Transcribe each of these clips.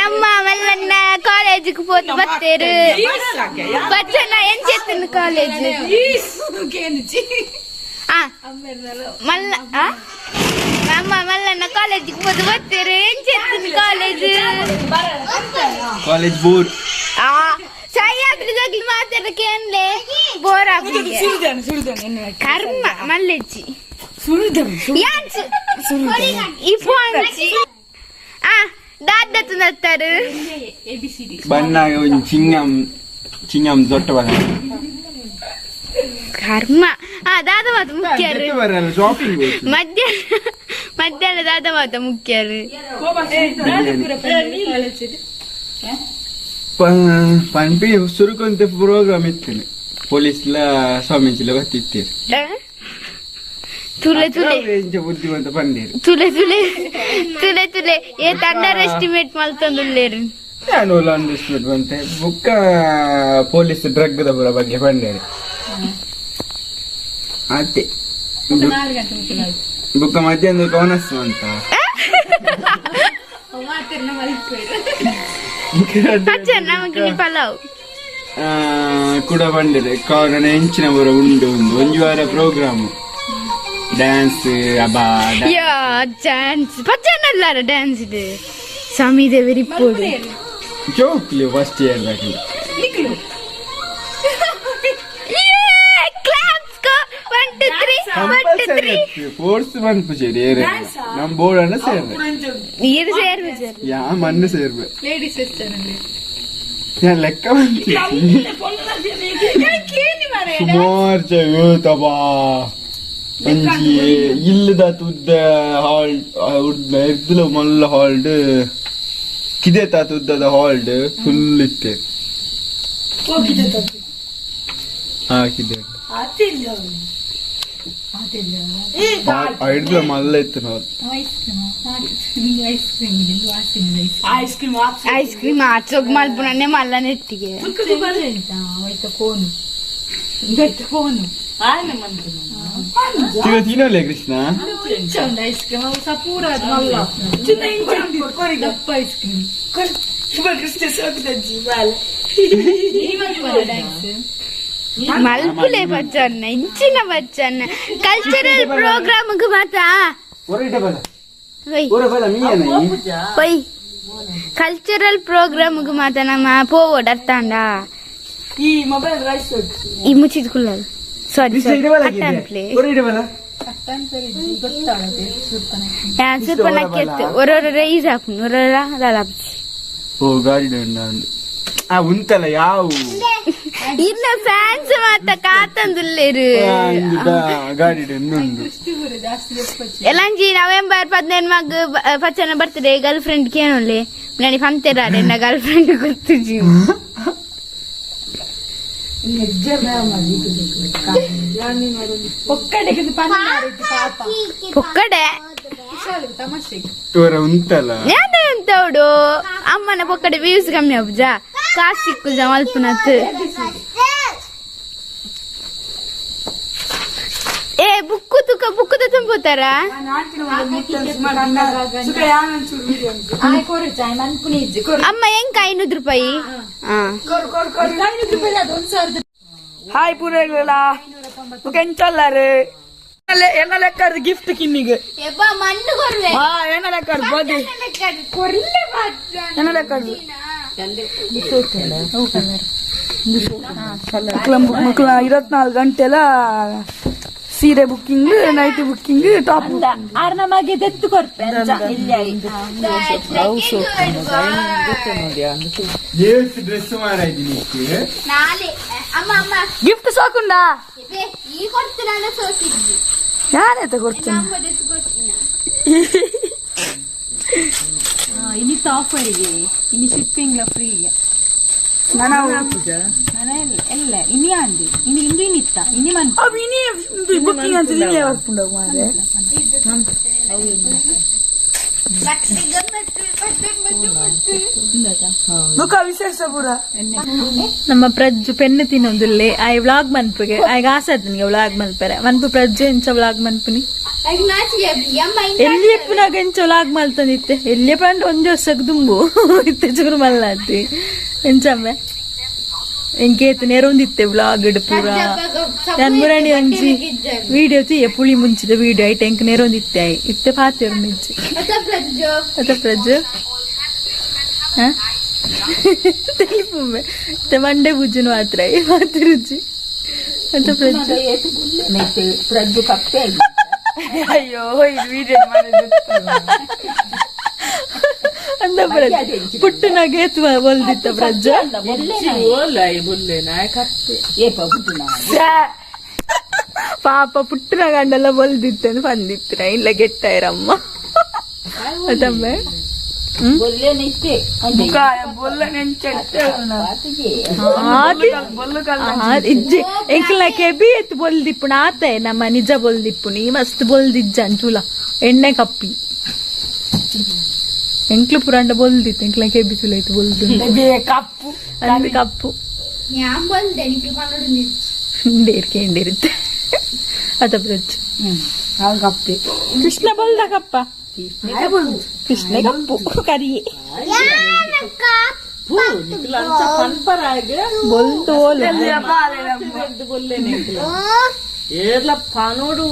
ಅಮ್ಮ ಮಲ್ಲಣ್ಣ ಕಾಲೇಜಿಗೆ ಪೋತು ಬತ್ತೇರು. ಬಚ್ಚಣ್ಣ ಎಂಚೆತ್ತನ ಕಾಲೇಜ್? ಆ ಮಲ್ಲ ಆ? ಅಮ್ಮ ಮಲ್ಲಣ್ಣ ಕಾಲೇಜಿಗೆ ಪೋತು ಬತ್ತೇರು. ಎಂಚೆತ್ತನ ಕಾಲೇಜ್? College bore. ಆ ಸಹ್ಯಾದ್ರಿ ಜಗ್ಲಿ ಮಾತಾಡಕ್ಕೆ ಏನ್ಲೆ ಬೋರ್ ಆಗಿದೆ. ಕರ್ಮ ಮಲ್ಲೆಚ್ಚಿ ಯಾನ್ ಈ ಫೋನ್ ಆ ದಾದ ತುನತ್ತಾರು. ಬಣ್ಣಾಗ ಒಂಜಿ ಚಿಂಗಂ ಚಿಂಗಂ ದೊಟ್ಟ ಬರ. ಕರ್ಮ ಆ ದಾದ ಮಾತು ಮುಖ್ಯರು. ಬರಲ್ಲ ಶಾಪಿಂಗ್. ಮಧ್ಯಾಹ್ನ ಮಧ್ಯಾಹ್ನ ದಾದ ಮಾತ ಮುಖ್ಯರು. ಪನ್ಪಿ ಸುರುಕೊಂತೆ ಪ್ರೋಗ್ರಾಮ್ ಇತ್ತೇನೆ, ಪೊಲೀಸ್ಲ ಸ್ವಾಮೀಜಿಲ ಬತ್ತಿತ್ತೀರಿ. ಆ? ತುಲೆ ತುಲೆ. ಎಂಚ ಬುದ್ಧಿವಂತ ಬಂದಿರಿ. ತುಲೆ ತುಲೆ ತುಲೆ ತುಲೆ, ಏತ್ ಅಂಡರ್ ಎಸ್ಟಿಮೇಟ್ ಮಲ್ತೊಂದುಲ್ಲೇರು. ನಾನು ಅಂಡರ್ಸ್ಟುಡ್ ಬಂತೆ. ಬುಕ್ಕ ಪೊಲೀಸ್ ಡ್ರಗ್ ದಬರ ಬಗ್ಗೆ ಬಂದೇರಿ ಅತ್ತೆ. ಬುಕ್ಕ ಮಧ್ಯಾಹ್ನ ಕವನಸ್ ಅಂತ. ಪಚ್ಚ ನಮಗೆ ಪಲಾವ್. ಆ, ಕೂಡ ಬಂದಿದೆ ಕಾರಣ ಹೆಂಚಿನ ಬರ ಉಂಡು ಒಂದು ಒಂಜಿ ವಾರ ಪ್ರೋಗ್ರಾಮ್, ಡ್ಯಾನ್ಸ್ ಅಬಾ. ಯಾ ಡ್ಯಾನ್ಸ್ ಪಚ್ಚನಲ್ಲಾರ ಡ್ಯಾನ್ಸ್ ಇದೆ ಸ್ವಾಮಿ ದೇವರಿ ಪೋಡು. ಜೋಕ್ಲಿ ಫಸ್ಟ್ ಇಯರ್ ದಾಖಲೆ. Claps go 1 2 3 1 2 3. Force ಮನ್ಪುಜೇರಿ ಏರೆ ನಮ್ಮ ಬೋರ್ಡ್ ಅನ್ನ ಸೇರ್ರೆ. ಇದು ಸೇರ್ವೆ ಸರ್. ಯಾ ಮಣ್ಣು ಸೇರ್ವೆ ಯಾ ಲೆಕ್ಕ ಬಂತು ಸುಮಾರು ತಬಾ ಒಂಜಿ ಇಲ್ಲದ ತುದ್ದ ಹಾಲ್ ಎರ್ದುಲ ಮಲ್ಲ ಹಾಲ್ಡ್ ಕಿದೆ ತುದ್ದದ ಹಾಲ್ಡ್ ಫುಲ್ ಇತ್ತೆ ಹಾಕಿದೆ ಐಡ್ಲ ಮಲ್ಲ ಇತ್ತು ನಾವು. Ice cream. Ice cream ಆಚೋಗ್ ಮಲ್ಪುನನ್ನೇ ಮಲ್ಲ ನೆಟ್ಟಿಗೆ. ತಿನ್ನ ತಿನ್ನೋಲೆ Krishna. Ice cream ice cream ಮಲ್ಪುಲೆ ಬಚ್ಚನ್ನ ಇಂಚಿನ ಬಚ್ಚನ್ನ ಕಲ್ಚರಲ್ ಪ್ರೋಗ್ರಾಮ್ ಮಾತ. ಒಯ್. ಒಯ್ ಕಲ್ಚರಲ್ ಪ್ರೋಗ್ರಾಮ್ ಮಾತ ನಮ್ಮ ಪೋವೋಡ್ ಅರ್ಥಾಂಡ. ಈ ಮೊಬೈಲ್ ರೈಸ್. ಈ ಮುಚ್ಚಿದ ಕುಲ್ಲದು, ಸಾರಿ ಸಾರಿ, ಕಟ್ಟಾನ್ ಪ್ಲೇ. ಸ್ವಲ್ಪ ನಕ್ಕೆತ್ತು ಒರೊರ ರೈಸ್ ಹಾಪುನು ಒರೊರ ದಾದಾಪುಜಿ. ಓ ಗಾಡಿ ಆ ಉಂತಲ್ಲ ಯಾವು. ಇನ್ನ ಫ್ಯಾನ್ಸ್ ಮಾತ ಕಾತಂದುಲ್ಲೇರು. ಗಾಡಿ ಇನ್ನೊಂದು. ಎಲ್ಲಂಜಿ ನವೆಂಬರ್ 15 ಮಗ್ ಪಚ್ಚನ ಬರ್ತ್ಡೇ ಗರ್ಲ್ ಫ್ರೆಂಡ್ ಕೇನೊಲ್ಲೆ ನಡಿ ಪಂತೆರ ಎನ್ನ ಗರ್ಲ್ ಫ್ರೆಂಡ್ ಗೊತ್ತುಜಿ. ಪೊಕ್ಕಡೆ. ಇವರ ಉಂತಲ್ಲ. ಯಾನೆ ಎಂತವಡು ಅಮ್ಮನ ಪೊಕ್ಕಡೆ ವ್ಯೂಸ್ ಕಮ್ಮಿ ಆಪುಜ, ಕಾಸು ಸಿಕ್ಕುಜ ಮಲ್ಪುನತ್. ಏ ಬುಕ್ಕು ತುಕ ಬುಕ್ಕು ತುಂಬುತ್ತಾರ. ಅಮ್ಮ ಹೆಂಗ್ 500 ರೂಪಾಯಿ ಹಾ. ಹಾಯ್ ಪೂರೈಲ ಎಂಚಲ್ಲಾರು ಎನ್ನ ಲೆಕ್ಕ ಗಿಫ್ಟ್ ಕಿನ್ನಿಗೆ. ಮಣ್ಣು ಕೊರ್ವೆ. ಹಾ, ಎನ್ನ ಲೆಕ್ಕ ಬದಿ ಕೊರ್ಲೆ. ಎನ್ನ ಲೆಕ್ಕ ಮಕ್ಕಳ 24 ಗಂಟೆಲ ಸೀರೆ ಬುಕ್ಕಿಂಗ್, ನೈಟ್ ಬುಕ್ಕಿಂಗ್, ಟಾಪ್. ಆರ್ ನಮಗೆ ದತ್ತು ಕೊರ್ಪೆ. ಏಸ್ ಡ್ರೆಸ್ ಮಾರಾಯ್ತೀನಿ. ನಾಳೆ ಅಮ್ಮ ಅಮ್ಮ. ಗಿಫ್ಟ್ ಸಾಕುಂಡ. ಈ ಕೊಡ್ತೀನಿ ಸೋಸಿದ್ವಿ. ಯಾರೈತ ಕೊಡ್ತೇನೆ. ಅಮ್ಮ ದತ್ತು ಕೊಡ್ತೀನಿ. ಇನಿತ ಆಫರಿಗೆ ಇನಿ ಶಿಪ್ಪಿಂಗ್ ಫ್ರೀ. ನಾನು ಎಲ್ಲ ಇನಿ ಅಂದಿ ಇನಿ ಇಂದು ಇನಿತ್ತ ಇನಿ ಮನ್. ಅವ್ ಇನಿ ಬುಕ್ಕಿಂಗ್ ಅಂತ ಇನಿ ಬರ್ಪುಂಡ ಮಾರೆ. ಬುಕ್ಕ ವಿಶೇಷ ಪೂರ. ನಮ್ಮ ಪ್ರಜ್ಜು ಪೆನ್ನು ತಿನ್ನೊಂದುಲ್ಲೆ. ಆಯ್ ವ್ಲಾಗ್ ಮನ್ಪುಗೆ ಆಯ್ಗ ಆಸೆ ಆತನಿಗೆ ವ್ಲಾಗ್ ಮನ್ಪರೆ. ಮನ್ಪು ಪ್ರಜ್ಜು, ಎಂಚ ವ್ಲಾಗ್ ಮನ್ಪುನಿ? ಎಲ್ಲಿ ಎಪ್ಪುನಾಗ ಎಂಚ ವ್ಲಾಗ್ ಮಲ್ತಂದಿತ್ತೆ? ಎಲ್ಲಿ ಪಂಡ ಒಂಜಿ ವರ್ಷಕ್ ದುಂಬು ಇತ್ತೆ ಚೂರು ಮಲ್ಲಾತಿ. ಎಂಚಮ್ಮೆ ಎಂಕೇತು ನೆರೊಂದಿತ್ತೆ ವ್ಲಾಗ್ ಇಡ್ ಪೂರ. ಯಾನ್ ಮುರಣಿ ಒಂಜಿ ವಿಡಿಯೋ ತೀಯ, ಪುಳಿ ಮುಂಚಿದ ವಿಡಿಯೋ ಐಟ್ ಎಂಕ್ ನೆರೊಂದಿತ್ತೆ. ಆಯ್ ಇತ್ತೆ ಪಾತೆರು ನಿಜ್ಜಿ ಅತ ಪ್ರಜ್ಜು. ಹ ತೆಲಿಪುಂಬೆ ಇತ್ತೆ ಮಂಡೆ ಬುಜ್ಜುನು ಮಾತ್ರ ಮಾತ್ರ ರುಚಿ ಅಂತ ಪ್ರಜ್ಜು. ಪ್ರಜ್ಜು ಕಪ್ಪೆ. ಅಯ್ಯೋ, ಇದು ವಿಡಿಯೋ ಮಾಡಿದ್ದು. ಅಂದ ಪ್ರಜ್ಜು, ಪುಟ್ಟನಾಗ ಏತ್ ಒಲ್ದಿತ್ತ ಪ್ರಜ್ಜ? ಪಾಪ, ಪುಟ್ಟನ ಗಂಡೆಲ್ಲ ಒಲ್ದಿತ್ತ ಬಂದಿತ್ತು. ಇಲ್ಲ ಗೆಟ್ಟಾಯರಮ್ಮ ಅದಮ್ಮೆ. ಬುಕ್ಕ ಬೊಲ್ಲ ನೆಂಚೆ. ಬೊಲ್ಲು ಕಲ್ಲ. ಇಜ್ಜಿ, ಎಂಕ್ಲ ಕೆಬಿ ಎತ್ತು ಬೊಲ್ದಿಪ್ಪುಣ ಆತ. ನಮ್ಮ ನಿಜ ಬೊಲ್ದಿಪ್ಪುನಿ ಮಸ್ತ್ ಬೊಲ್ದಿಜ್ಜ ಅಂಚುಲ ಎಣ್ಣೆ ಕಪ್ಪಿ. ಎಂಕ್ಲು ಪುರಾಂಡ ಬೊಲ್ದಿತ್ತು. ಎಂಕ್ಲ ಕೆಬಿ ಚುಲ ಇತ್ತು ಬೊಲ್ದು. ಕಪ್ಪು. ಅಂದ್ ಕಪ್ಪು. ಇಂಡೇರ್ಕೆ ಇಂಡೇರುತ್ತೆ ಅದ ಬ್ರಜ್. ಅದು ಕಪ್ಪೆ. ಕೃಷ್ಣ ಬೊಲ್ದ ಕಪ್ಪ, ಕೃಷ್ಣ ಕಪ್ಪು ಕರಿಯೇ ಬೊಲ್ದು ಓಲು. ಏರ್ಲ ಪಾನೋಡು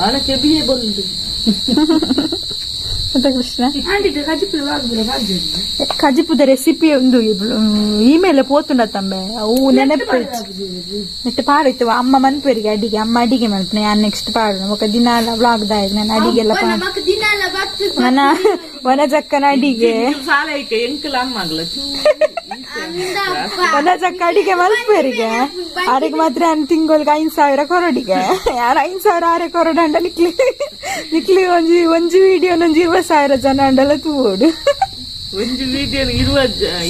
ಆನ ಕೆಬಿಯೇ ಬೊಲ್ದು. ಅದ ಕೃಷ್ಣ, ಕಜಿಪುದ ರೆಸಿಪಿ ಒಂದು ಇಮೇಲ್ ಪೋತುಂಡ ತಂಬೆ. ಅವು ನೆನಪು ನೆಟ್ ಪಾಡಿತ್ತು. ಅಮ್ಮ ಮನ್ಪೇರಿಗೆ ಅಡಿಗೆ, ಅಮ್ಮ ಅಡಿಗೆ ಮನ್ಪುನೆ. ಯಾನ್ ನೆಕ್ಸ್ಟ್ ಪಾಡು ఒక ದಿನ ವ್ಲಾಗ್ ದಾಯ್ ನಾನು ಅಡಿಗೆಲ್ಲ ಪಾಡು. ನನ್ನ ವನಜಕ್ಕನ ಅಡಿಗೆ. ಸಾಲ ಐಕೆ ಎಂಕಲ ಅಮ್ಮಗ್ಲ ಚೂ. ವನಜಕ್ಕ ಅಡಿಗೆ ಮಲ್ಪೇರಿಗೆ. ಆರಿಗೆ ಮಾತ್ರ ಅನ್ ತಿಂಗಳಿಗೆ 5,000 ಕೊರಡಿಗೆ. ಯಾರು 5,000 ಆರೆ ಕೊರಡಂಡ ನಿಕ್ಲಿ ನಿಕ್ಲಿ ಒಂಜಿ ಒಂಜಿ ವಿಡಿಯೋ ಒಂಜಿ 20,000 ಜನ ಅಂಡಲ ತೂವೋಡು. ಒಂಜಿ ವಿಡಿಯೋ ಇರುವ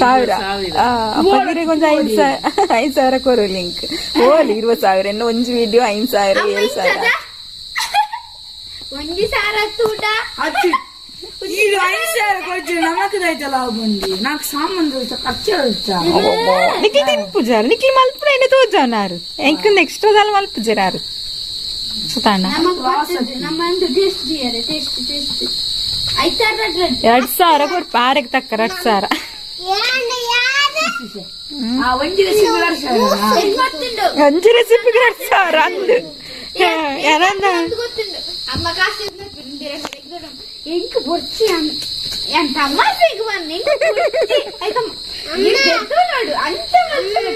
ಸಾವಿರ. ಸಾವಿರ. ಅಪ್ಪಗಿರಿಗೆ ಒಂದು 5,000 5,000 ಕೊರು ಲಿಂಕ್ ಓಲಿ 20,000 ಇನ್ನು ಒಂಜಿ ವಿಡಿಯೋ 5,000 7,000. ಒಂಜಿ ಸಾರ ತೂಟ. ಅಚ್ಚಿ ಇದು 5,000 ಕೊಚ್ಚು ನಮಕ್ ದೈತ ಲಾಭ ಬಂದಿ ನಾಕ್ ಸಾಮಾನು ಖರ್ಚು. ನಿಕ್ಲಿ ತಿನ್ಪುಜಾರ, ನಿಕ್ಲಿ ಮಲ್ಪುನ ಎಣ್ಣೆ ತೋಜವನಾರು. ಎಂಕ್ ಎಕ್ಸ್ಟ್ರಾ ದಾಲ ಮಲ್ಪುಜಾರು ಸುತಾಣ. ನಮಗ್ ಬರ್ತದೆ, ನಮ್ಮ ಒಂದು ಟೇಸ್ಟ್ ಟೇಸ್ಟ್ ಟೇಸ್ಟ್ ಐತಾರ. 2,000 ಕೊರ್ಪ ಆರೆಗ್ ತಕ್ಕ 2,000. ಆ ಒಂಜಿ ರೆಸಿಪಿ ವರ್ಷ. ಗೊತ್ತುಂಡು. ಒಂಜಿ ರೆಸಿಪಿಗೆ 2,000 ಅಂದು ಯಾರನ್ನ. ಗೊತ್ತುಂಡು, ಅಮ್ಮ ಕಾಸು ಎಂಕ್ ಬೊರ್ಚಿ ಎಂತ ಅಮ್ಮ ಸಿಗುವನ್ ಎಂಕ್ ಬೊರ್ಚಿ ಐಕಮ್ಮ ನೋಡು ಅಂತ ಮಲ್ಪುನ.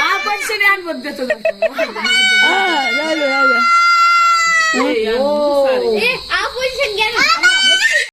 ಆ ಪಂಕ್ಷನ್ ಯಾನ್ ಬದ್ದೆ. ಆ, ಹೌದು, ಹೌದು. ಏ, ಆ ಪೊಸಿಷನ್.